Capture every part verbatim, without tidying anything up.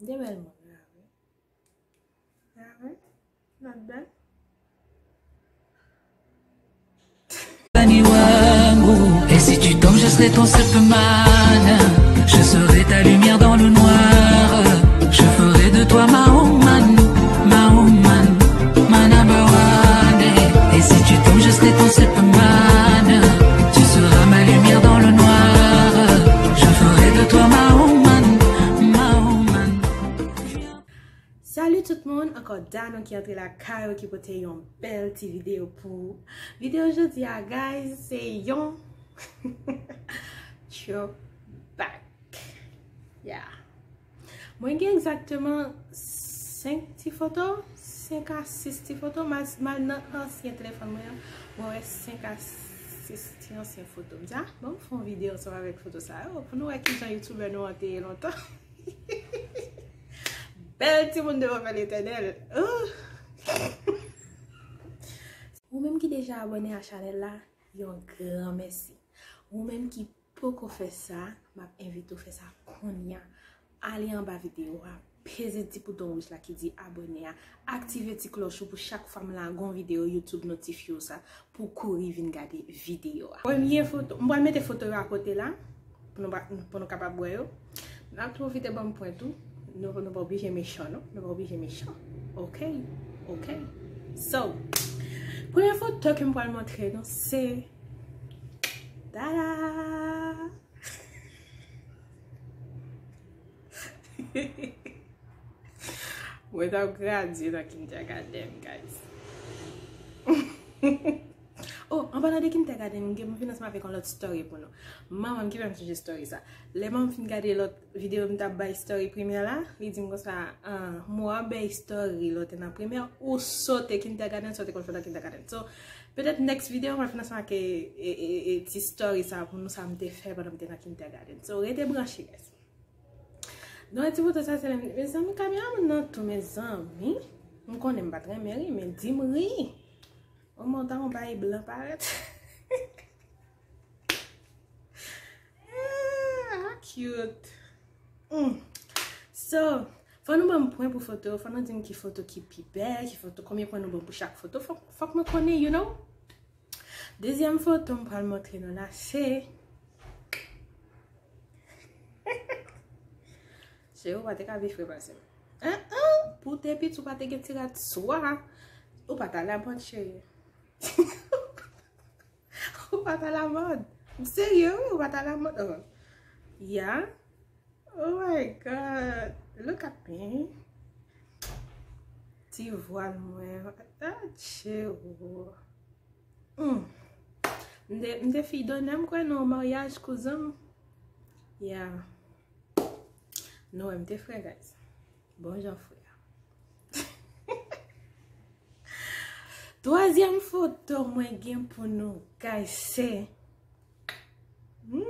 De bèl moun, wi. Wi. Not bad. Et si tu tombes, je serai ton Superman. Je serai ta lumière dans le noir. Je ferai de toi ma woman, ma woman, ma number one. Et si tu tombes, je serai ton Superman. Tu seras ma lumière dans le noir. Je ferai de toi ma woman, ma woman. Salut tout moun, ankò Dano ki antre lakay ou ki pote yon bèl ti videyo pou ou. Videyo jodi a, guys, se yon throwback. Yeah. Mwen gen egzakteman senk ti foto, senk a sis ti foto. M al, m al nan ansyen telefòn mwen an, mwen wè senk a sis ti ansyen foto. M di, ah, bon, m fè yon videyo ansanm avèk foto sa yo pou nou wè kijan youtubè nou an te ye lontan. Bèl timoun devan fè Letènèl. Ou menm ki deja abòne a chanèl la, yon gran mèsi. Ou menm ki poko fè sa, m ap envite w fè sa kounye a. Ale anba videyo a, peze ti bouton wouj la ki di abòne a, aktive ti klòch ou pou chak fwa m lage yon videyo YouTube notifye w sa, pou w kouri vin gade videyo a. Premye foto, m pral mete foto yo akote la, pou nou, pou nou kapab wè yo. N ap pwofite ban m pwen tou. Nou, nou pa oblije mechan, non. Nou pa oblije mechan. Ok? Ok. So, premye foto ke m pral montre nou, se, tada! Mwen t ap gradye nan kindergarten, guys. Oh, an palan de kindergarten, m gen, m vin ansanm avèk yon lòt story pou nou. Manman m ki fè m sonje story sa. Lè manman m fin gade lòt videyo m t ap bay story primè la, li di m konsa, ah, m wè w ap bay story lè w te nan primè, ou sote kindergarten, sa w te konn fè nan kindergarten. So, petèt next video, m ap fin ansanm ak, e, e, e, e, ti story sa pou nou, sa m te fè pandan m te nan kindergarten. So, rete branche, guys. Donk, ti foto sa, se lè m, mezanmi, kamera moun nan tou, mezanmi. M konnen m pa t renmen ri, men di m ri. Omwen, w ta wè yon bagay blan parèt. Ah, cute. Mm. So, fò nou ban m pwen pou foto, fò nou di m ki foto ki pi bèl, ki foto, konbyen pwen nou ban pou chak foto. Fòk, fòk mwen konnen, you know. Dezyèm foto m pral montre nou la, se, cheri, ou pa te ka pi fre pase m. An, an, pou w te piti, ou pa te gen ti rad swa. Ou pa t alamòd, cheri. Ou pa t alamòd. M serye, wi, ou pa t alamòd. Oh. Yeah. Oh my God. Look at me. Ti vwal mwen. Atcheo. Hmm. M te, m te fi donè, m kwè, nan yon maryaj kouzen m. Yeah. Nou wè m te fre, guys. Bon jan fre. Twazyèm foto mwen gen pou nou, guys, se, hmm.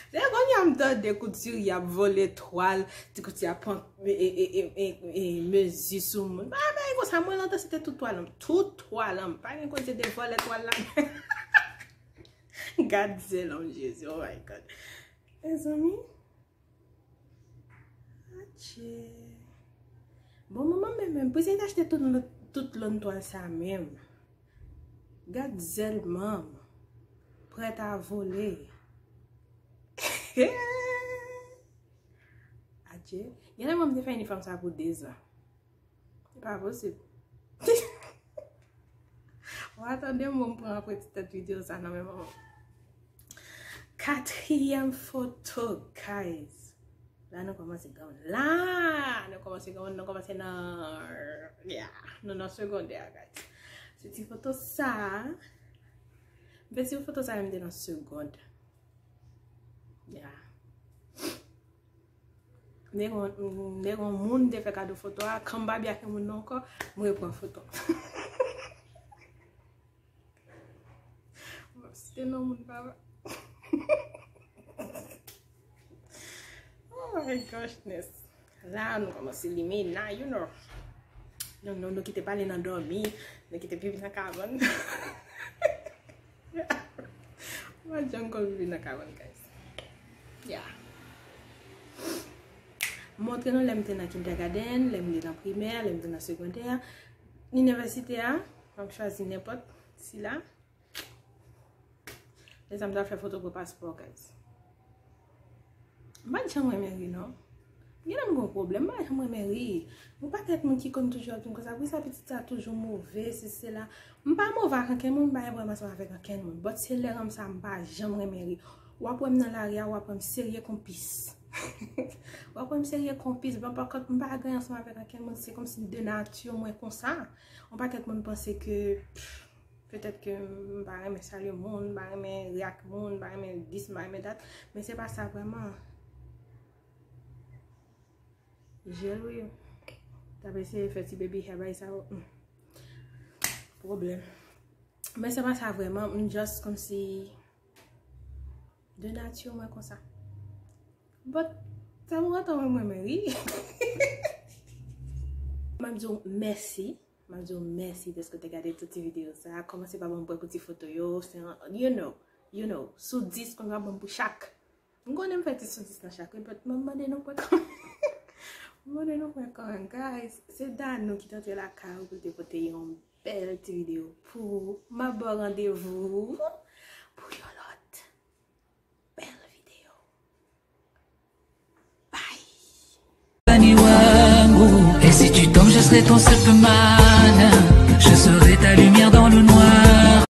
Se kounye a m tande koutiri ap vòlè twal, ti koutiri ap pran, e, e, e, e, e, e, mezi sou moun. Pa bay konsa, mwen lontan se te tout twal an m. Tout twal an m. Pa gen kote de vòlè twal la. Gad zèl an Jezi, oh my God. Mezanmi. Atchè. Bon, manman m menm, menm, pou se te achte tout lòt, tout lòn twal sa menm. Gad zèl manm. Prèt a vole. Atchè. Genlè manm te fè inifòm sa pou dezan. Se pa posib. Ou a tande m, bon, m pran apre ti tèt videyo sa nan men manman. Katriyèm foto, guys. La nou kòmanse granmoun. La nou kòmanse granmoun, nou kòmanse nan, yeah, nou nan segondè, guys. Se ti foto sa. M fè ti foto sa lè m te nan segond. Yeah. M te gen, m te gen yon moun m te fè kado foto a, kan m pa byen ak yon moun nan ankò, m repran foto. M ap site non moun papa. Oh my goshness. La, nou kòmanse limena, you know. Nou, nou, nou kite pale nan dòmi, nou kite pipi nan kabann. Mwen janm konn pipi nan kabann, guys. Yeah. Montre nou lè m te nan kindergarten, lè m te nan primè, lè m te nan segondè. Inivèsite a, m ap chwazi nenpòt sila. Lè sa m ta fè foto pou paspò, guys. M pa t janm renmen ri, non. Gen lè m gen yon pwoblèm, m pa janm renmen ri. Yon pakèt moun ki konn toujou ap di m konsa, "Wi, sa pitit sa toujou move, se sela." M pa move ak ankenn moun, m pa gen pwoblèm ansanm avèk ankenn moun. But se lè ranm sa, m pa janm renmen ri. W ap wè m nan lari a, w ap wè m serye kon pis. W ap wè m serye kon pis. Bon, pa kont, m pa gen ansanm avèk ankenn moun, se kòmsi de nati mwen konsa. Yon pakèt moun panse ke, pff, petèt ke m pa renmen salye moun, m pa renmen ri ak moun, m pa renmen dis, m pa renmen dat, men se pa sa vrèman. Jel wi. T ap eseye fè ti baby hair bay sa yo. Hmm. Pwoblèm. Men se pa sa vrèman, m just kòmsi de nati mwen konsa. But, sa pou otan mwen, mwen, mwen ri. M ap di w mèsi. M ap di w mèsi dèske w te gade tout ti videyo sa. Kòmanse pa ban m pwen pou ti foto yo. Se yon, you know, you know. Sou dis, konn w ap ban m pou chak. M konnen m fè ti sou dis nan chak, wi, but mwen mande nou pwen kòman. M mande nou pwen kòman, guys. Se Danou ki t antre lakay ou pou l te pote yon bèl ti videyo pou ou. M ap ba w randevou pou yon lòt bèl videyo. Bye! Dani Wango. Et si tu tombes, je serai ton Superman. Je serai